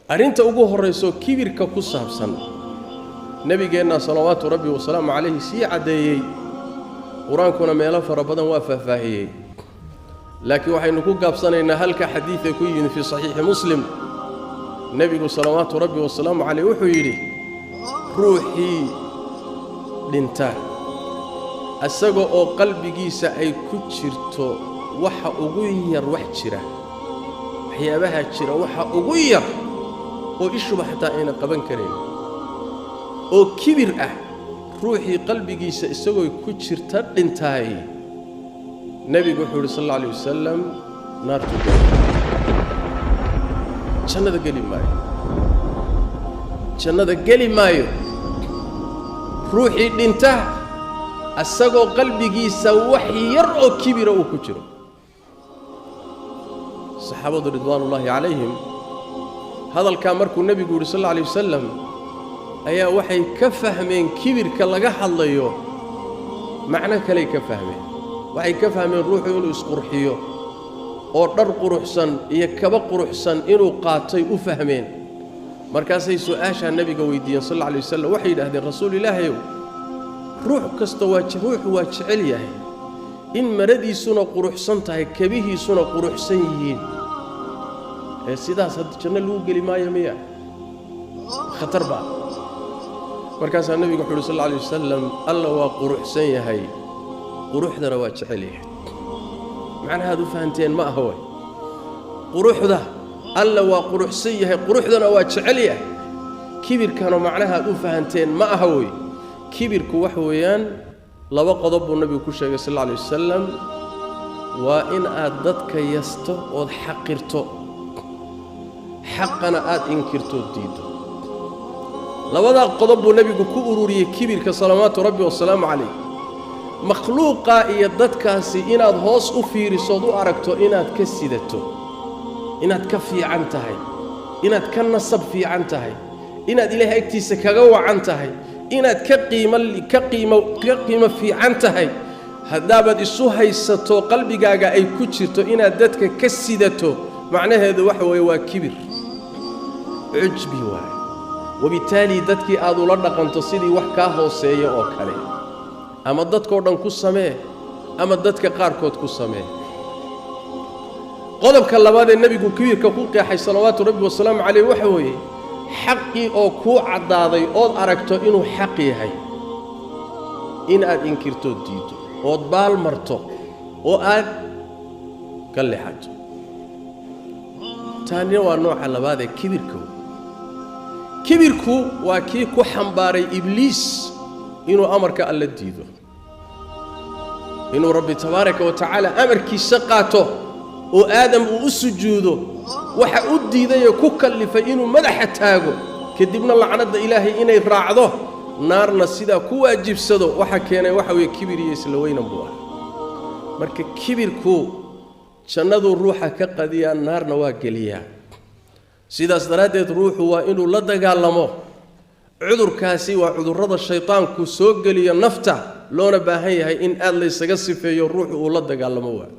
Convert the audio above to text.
Arrinta ugu horrayso kibirka ku saabsan, Nebigeenna salawaatu Rabbi wasalaamu calayhi sii caddeeyey, Qur-aankuna meelo fara badan waa faahfaahiyey, laakiin waxaynu ku gaabsanaynaa halka xadiidka ku yimid fii Saxiixi Muslim. Nebigu salawaatu Rabbi wasalaamu calayh wuxuu yidhi: ruuxii dhinta isaga oo qalbigiisa ay ku jirto waxa ugu yar wax jira, waxyaabaha jira waxa ugu yar oo ishuba xataa ayna qaban karayn oo kibir ah, ruuxii qalbigiisa isagooy ku jirta dhintaay, Nebigu wuxuu yidhi sal alla alay wasalam, naartuu geli, jannada geli maayo, jannada geli maayo. Ruuxii dhinta isagoo qalbigiisa wax yar oo kibira uu ku jiro. Saxaabadu ridwaanullaahi calayhim hadalkaa markuu Nebigu yidhi sal alla alay wasalam ayaa waxay ka fahmeen kibirka laga hadlayo macno kaley ka fahmeen. Waxay ka fahmeen ruuxu inuu isqurxiyo oo dhar quruxsan iyo kaba quruxsan inuu qaatay u fahmeen. Markaasay su'aashaa Nebiga weydiiyeen sal alla alay wasalam. Waxay yidhahdeen: Rasuul Ilaahayow, ruux kasta waa ruuxu waa jecel yahay in maradiisuna quruxsan tahay, kabihiisuna quruxsan yihiin, ee sidaas hadda janno lagu geli maayo miya? Khatar baa. Markaasaa Nebigu wuxu uhi sal alla alay wasalam: Alla waa quruxsan yahay, quruxdana waa jecel yahay. Macnahaad u fahanteen ma aha way. Quruxda Alla waa quruxsan yahay, quruxdana waa jecel yahay. Kibirkana macnahaad u fahanteen ma aha wey. Kibirku waxa weeyaan laba qodob buu Nabigu ku sheegay sal alla alay wasalam: waa in aad dadka yasto ood xaqirto, xaqana aad inkirtood diiddo. Labadaa qodob buu Nebigu ku ururiyey kibirka salawaatu Rabbi wasalaamu calayh. Makhluuqaa iyo dadkaasi inaad hoos u fiirisood u aragto inaad ka sidato, inaad ka fiican tahay, inaad ka nasab fiican tahay, inaad Ilaahay agtiisa kaga wacan tahay, inaad ka qiimo fiican tahay, haddaabaad isu haysato, qalbigaaga ay ku jirto inaad dadka ka sidato, macnaheedu waxa weeye waa kibir, cujbi waaye. Wabitaali dadkii aad ula dhaqanto sidii wax kaa hooseeya oo kale, ama dadkoo dhan ku samee ama dadka qaarkood ku samee. Qodobka labaad ee Nebigu kibirka ku qeexay salawaatu Rabbi wasalaamu calayh waxa weeye xaqii oo kuu caddaaday ood aragto inuu xaq yahay in aad inkirtood diiddo ood baal marto oo aad ka leexato. Taanina waa nooca labaad ee kibirka. Kibirku waa kii ku xambaaray Ibliis inuu amarka Alla diido, inuu Rabbi tabaaraka wa tacaala amarkiisa qaato oo Aadam uu u sujuudo. Waxa u diidayee ku kallifay inuu madaxa taago, kadibna lacnadda Ilaahay inay raacdo, naarna sidaa ku waajibsado, waxa keenay waxa weeye kibir iyo isla weynan buu ah. Marka kibirku jannaduu ruuxa ka qadiyaa, naarna waa geliyaa. Sidaas daraaddeed ruuxu waa inuu la dagaalamo cudurkaasi. Waa cudurrada shaydaanku soo geliyo nafta, loona baahan yahay in aad laysaga sifeeyo, ruuxu uu la dagaalamo. Waa